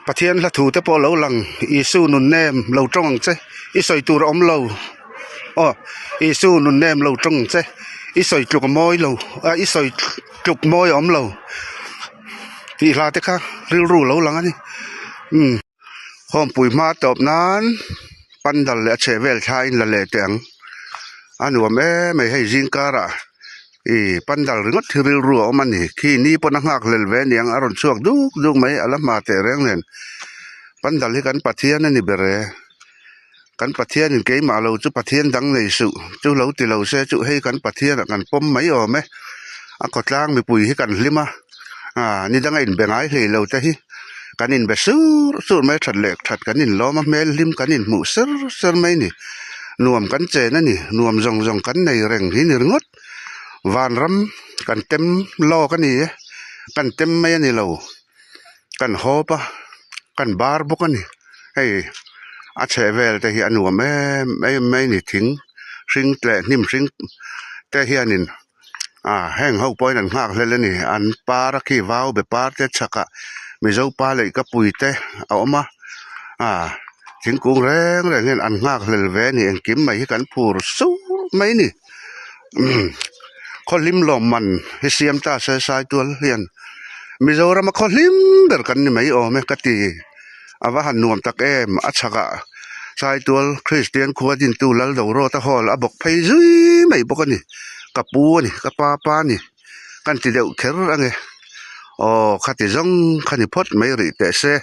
Pathian hla thu te pawh lo lang Isu nun nem lo tawng ang che i sawi tur a awm lo aw Isu nun nem lo tawng ang che i sawi tluk a mawi lo ah i sawi tluk mawi a awm lo tih hla te kha rilru lo lang a ni umm khawmpui hma tawp nan pandal leh a chheh vel thlaiin la leh teh ang a nuam em mai hei zing karah. Ih pandal ringawt hi rilru a awm a ni khi ni pawn a nghak hlel ve aniang a rawn chhuak duk duk mai a la hma teh reng nen pandal hi kan pathian a ni ber e kan pathian in keimah lo chu pathian dang nei suh chu lo ti lo se chu hei kan pathian ah kan pawm mai awm e a khawtlang mipui hi kan hlim a ah ni danga inbe ngai hlei lo te hi kan inbe sur sur mai that leh that kan inlawm a hmel hlim kan inhmuh ser ser mai a ni nuam kan chen a ni nuam zawng zawng kan nei reng hi ni ringawt vanram kan tem lawk a ni e kan tem mai a ni lo kan hawp a kan bar bawk a ni hei a chhehvel te hi a nuam em em mai a ni thing hring leh hnim hring te hianin ah heng ho pawhin an nghak hlel a ni an par a khi vau be par te chhakah mizo pa leh ka pui te a awm a ah thingkung reng reng hian an nghak hlel ve a ni engkim mai hi kan phur sur mai a ni khawhlim lawm man hi siam ta se sai tual hian Mizoram a khawhlim ber kan ni mai awm e ka ti a va han nuam tak em a chhakah Saitual Kristian khua dintu Laldorawta hall a bawk phei zui mai bawk a ni ka pu a ni ka pa pa a ni kan ti deuh kher ang e aw khati zawng kha ni phawt mai rih teh se.